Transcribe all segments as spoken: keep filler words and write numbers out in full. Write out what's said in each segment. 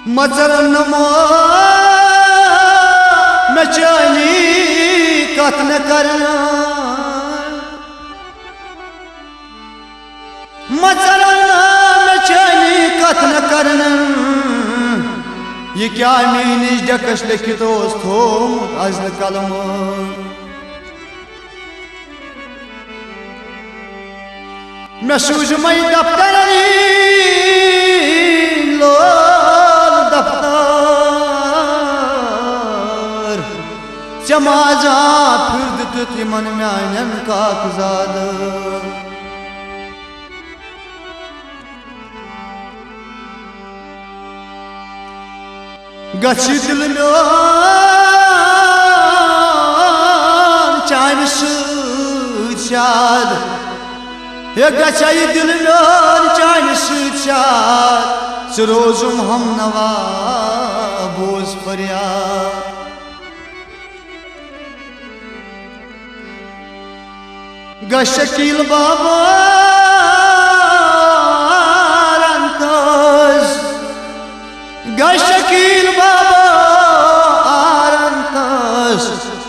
مژرن نمو مےٚ چٲنی کتھ نہٕ کرنہٕ۔ مژرن مےٚ چٲنی کتھ نہٕ کرنہٕ۔ یہِ کیٛاہ میٲنِس ڈیکس لیکھِتھ اوس تھوومُت ازلہِ قلمہٕ؟ مےٚ سوٗزمَے دفترَن لول دفتر، ژےٚ مازا پھِر دِتُتھ یِمَن میٛانٮ۪ن کاکزادَن۔ گژھِ دِل میون چانہِ سۭتۍ شاد۔ ہے گژھِ یہِ دِل میون چانہِ سۭتۍ شاد۔ ژٕ روزُم ہم نوا بوز فریاد۔ گژھِ شکیل بابا آرنتس، گژھِ شکیل بابا آرنتس،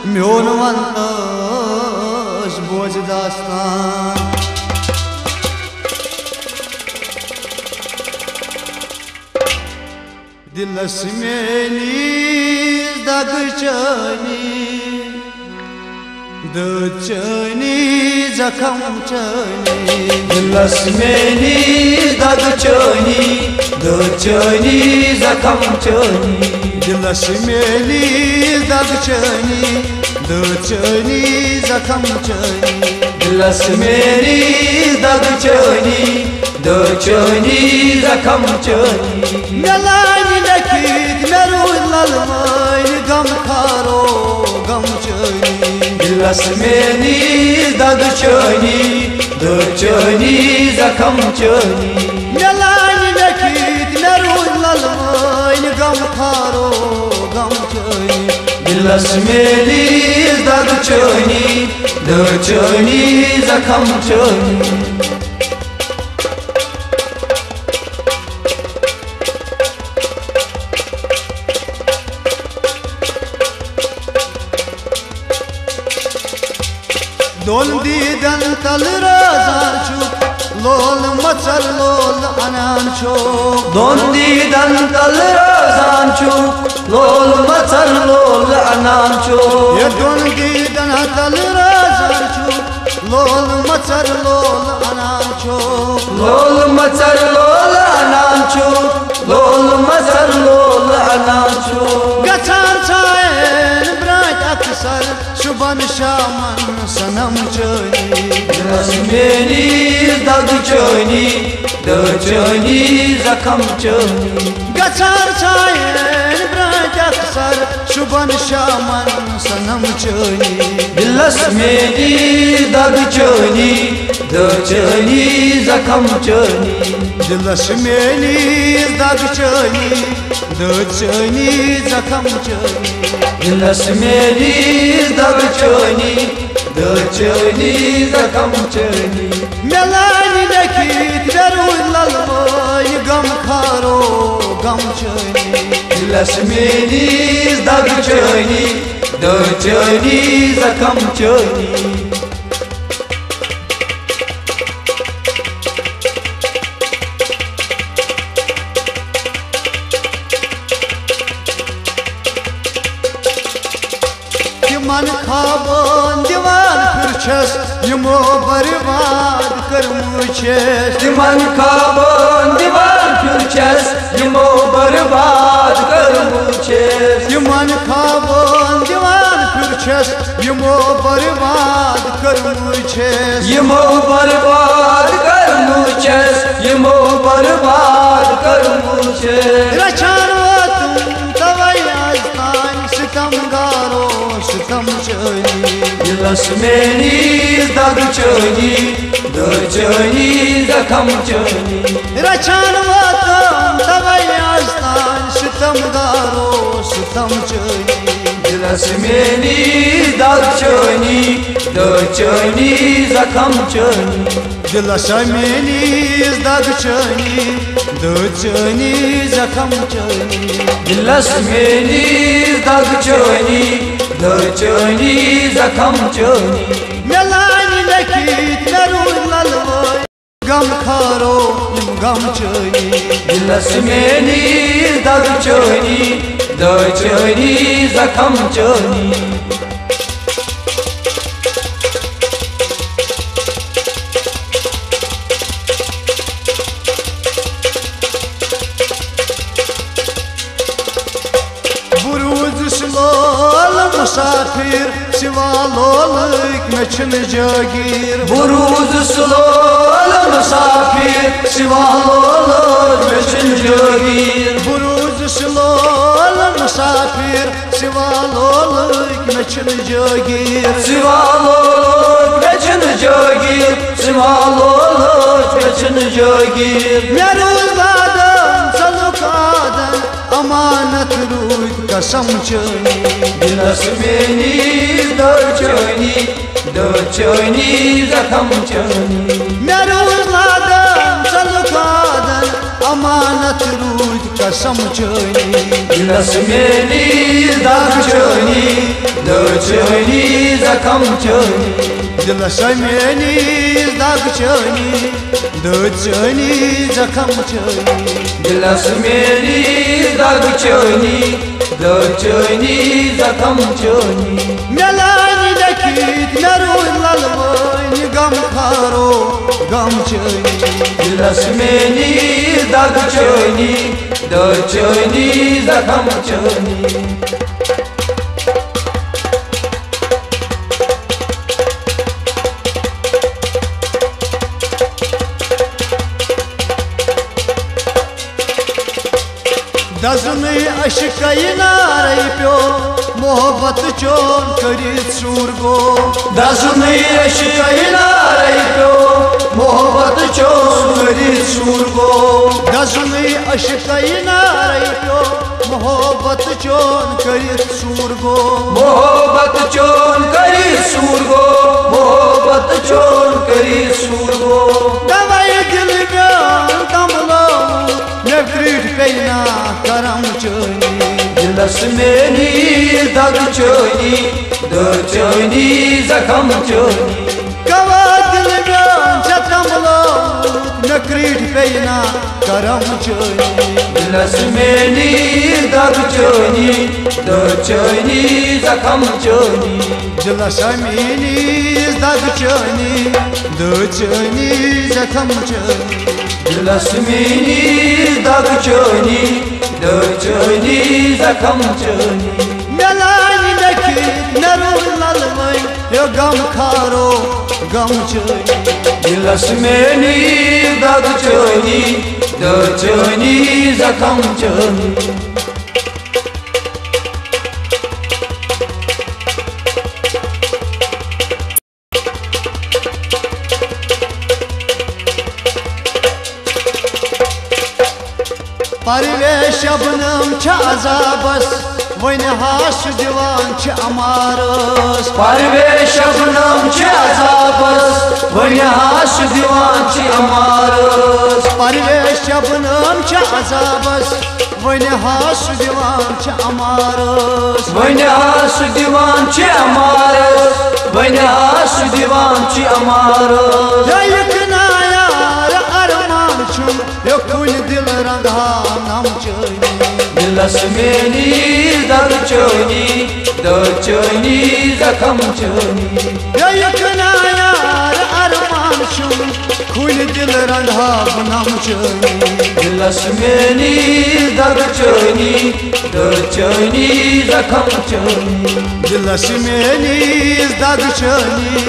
میون ونتس بوزِ داستان۔ دِلس میٲنِس دگ چٲنی، دٲد چٲنی، زخم چٲنی۔ دِلس میٲنِس دگ چٲنی، دٲد چٲنی، زخم چٲنی۔ دِلس میٲنِس دگ چٲنی، دٲد چٲنی، زخم چٲنی۔ دِلس میٲنِس دگ چٲنی، دٲد چٲنی، زخم چٲنی۔ مےٚ لانہِ لیکھِتھ مےٚ روٗدۍ للوٲنۍ، غم خارو غم چٲنی۔ دِلس میٲنِس دگ چٲنی، دٲد چٲنی، زخم چٲنی۔ مےٚ لانہِ لیکھِتھ مےٚ روٗدۍ للوٲنۍ، غم خارو غم چٲنی۔ دِلس میٲنِس دگ چٲنی، دٲد چٲنی، زخم چٲنی۔ دۄن دیٖدن تل روزان چھُکھ، لول مژر لول انان چھُکھ۔ دۄن دیٖدن تل روزان چھُکھ، لول مژر لول انان چھُکھ۔ ہے دۄن دیٖدن تل روزان چھُکھ، لول مژر لول انان چھُکھ۔ لول مژر لول انان چھُکھ، لول مژر لول انان چھُکھ۔ گژھان چھَن برٛانٛٹھ اکثر، صُبحن شامن صنم چٲنی۔ دِلس میٲنِس دگ چٲنی، دٲد چٲنی، زخم چٲنی۔ گژھان چھَن برٛانٛٹھ اکثر، صُبحن شامن صنم چٲنی۔ دِلس میٲنِس دگ چٲنی، دٲد چٲنی، زخم چٲنی۔ دِلس میٲنِس دگ چٲنی، دٲد چٲنی، زخم چٲنی۔ دِلس میٲنِس دگ چٲنی، دٲد چٲنی، زخم چٲنی۔ مےٚ لانہِ لیکھِتھ مےٚ روٗدۍ للوٲنۍ، غم خارو غم چٲنی۔ دِلس میٲنِس دگ چٲنی، دٲد چٲنی، زخم چٲنی۔ تِمن خوابن دیوان پھِر چھَس، یِمو برباد کٔرمٕژ چھَس۔ تِمن خوابن دیوان پھِر چھَس، یِمو برباد کٔرمٕژ چھَس۔ تِمن خوابن دیوان پھِر چھَس، یِمو برباد کٔرمٕژ چھَس۔ یِمو برباد کٔرمٕژ چھَس، یِمو برباد کٔرمٕژ چھَس۔ رچھان ووتُم توے از تام، ستم گارو ستم چٲنی۔ دِلس میٲنِس دگ چٲنی، دٲد چٲنی، زخم چٲنی۔ رچھان ووتُم توے از تام، ستم گارو ستم چٲنی۔ دِلس میٲنِس دگ چٲنی، دٲد چٲنی، زخم چٲنی۔ دِلس میٲنِس دگ چٲنی، دٲد چٲنی، زخم چٲنی۔ دِلس میٲنِس دگ چٲنی، دٲد چٲنی، زخم چٲنی۔ مےٚ لانہِ لیٚکھِتھ مےٚ روٗدۍ للوٲے۔ غم خارو یِم غم چٲنی۔ دِلس میٲنِس دگ چٲنی، دٲد چٲنی، زخم چٲنی۔ بہٕ روٗدُس لول مسافر، سوا لولٕکۍ مےٚ چھِنہٕ جٲگیٖر۔ بہٕ روٗدُس لول مسافر، سوا لولٕکۍ مےٚ چھِنہٕ جٲگیٖر۔ بہٕ روٗدُس لول مسافر، سوا لولٕکۍ مےٚ چھِنہٕ جٲگیٖر۔ سوا لولٕکۍ مےٚ چھِنہٕ جٲگیٖر۔ سوا لولٕکۍ مےٚ چھِنہٕ جٲگیٖر۔ مےٚ روٗز لادن ژٕ لُکادن، امانت روٗدۍ قسم چٲنی۔ دِلس میٲنِس دٲد چٲنی، دٲد چٲنی، زخم چٲنی۔ مےٚ روٗز لادن ژٕ لُکادن، امانت روٗدۍ قسم چٲنی۔ دِلس میٲنِس دگ چٲنی، دٲد چٲنی، زخم چٲنی۔ دِلس میٲنِس دگ چٲنی، دٲد چٲنی، زخم چٲنی۔ دِلس میٲنِس دگ چٲنی، دٲد چٲنی، زخم چٲنی۔ مےٚ لانہِ لیٚکھِتھ مےٚ روٗدۍ للوٲنۍ، غم خارو غم چٲنی۔ دِلس میٲنِس دگ چٲنی، دٲد چٲنی، زخم چٲنی۔ دزنٕے عشقے نارے پیوٚو، محبت چون کٔرِتھ سوٗر گوٚو۔ دزنٕے عشقے نارے پیوٚو، محبت چون کٔرِتھ سوٗر گوٚو۔ دزنٕے عشقے نارے پیوٚو، محبت چون کٔرِتھ سوٗر گوٚو۔ محبت چون کٔرِتھ سوٗر گوٚو، محبت چون کٔرِتھ سوٗر گوٚو۔ توے دِل میون تمبلو، مےٚ کرٛیٖٹھۍ پیٚیہِ نا کرم چٲنی۔ دِلس میٲنِس دگ چٲنی، دٲد چٲنی، زخم چٲنی۔ کوا دِل میون ژےٚ تمبلومُت، مےٚ کرٛیٖٹھۍ پیٚیہِ نا کرم چٲنی۔ دِلس میٲنِس دگ چٲنی، دٲد چٲنی، زخم چٲنی۔ دِلس میٲنِس دگ چٲنی، دٲد چٲنی، زخم چٲنی۔ دِلس میٲنِس دگ چٲنی، دٲد چٲنی، زخم چٲنی۔ مےٚ لانہِ لیٚکھِتھ مےٚ روٗدۍ للوٲنۍ، یہِ غم خارو غم چٲنی۔ دِلس میٲنِس دگ چٲنی، دٲد چٲنی، زخم چٲنی۔ پرویز شبنم چھِ عذابس، وۄنۍ ہاش دِوان چھِ امارس۔ پرویز شبنم چھِ عذابس، وۄنۍ ہاش دِوان چھِ امارس۔ پرویز شبنم چھِ عذابس، وۄنۍ ہاش دِوان چھِ امارس۔ وۄنۍ ہاش دِوان چھِ امارس، وۄنۍ ہاش دِوان چھِ امارس۔ ہے یہِ کنایار ارمان چھُم، یہِ کُنہِ دِل رنگہٕ ہا نم چٲنی۔ دِلس میٲنِس دگ چٲنی، دٲد چٲنی، زخم چٲنی۔ ہے یہِ کنایار ارمان چھُم، کُنہِ دِل رنگہٕ ہا نم چٲنی۔ دِلس میٲنِس دگ چٲنی، دٲد چٲنی، زخم چٲنی۔ دِلس میٲنِس دگ چٲنی،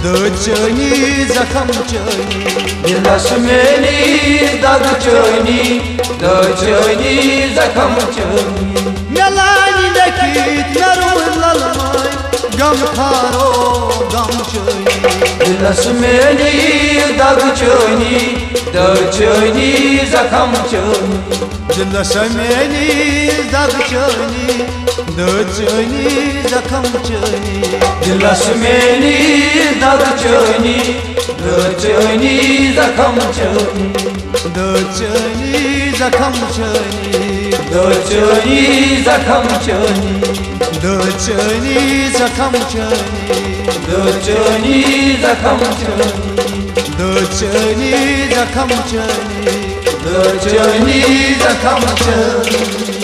دٲد چٲنی، زخم چٲنی۔ دِلس میٲنِس دگ چٲنی، دٲد چٲنی، زخم چٲنی۔ مےٚ لانہِ لیٚکھِتھ مےٚ روٗدۍ للوٲنۍ، غم خارو غم چٲنی۔ دِلس سمیلی دگ چٲنی، دٲد چٲنی زخم چٲنی۔ دِلس میٲنِس دگ چٲنی، دٲد چٲنی زخم چٲنی۔ دِلس میٲنِس دگ چٲنی، دٲد چٲنی زخم چٲنی۔ دٲد چٲنی زخم چٲنی۔ دٲد چٲنی زخم چٲنی۔ دٲد چٲنی زخم چٲنی۔ دٲد چٲنی زخم چٲنی۔ دٲد چٲنی زخم چٲنی۔ دٲد چٲنی زخم چٲنی۔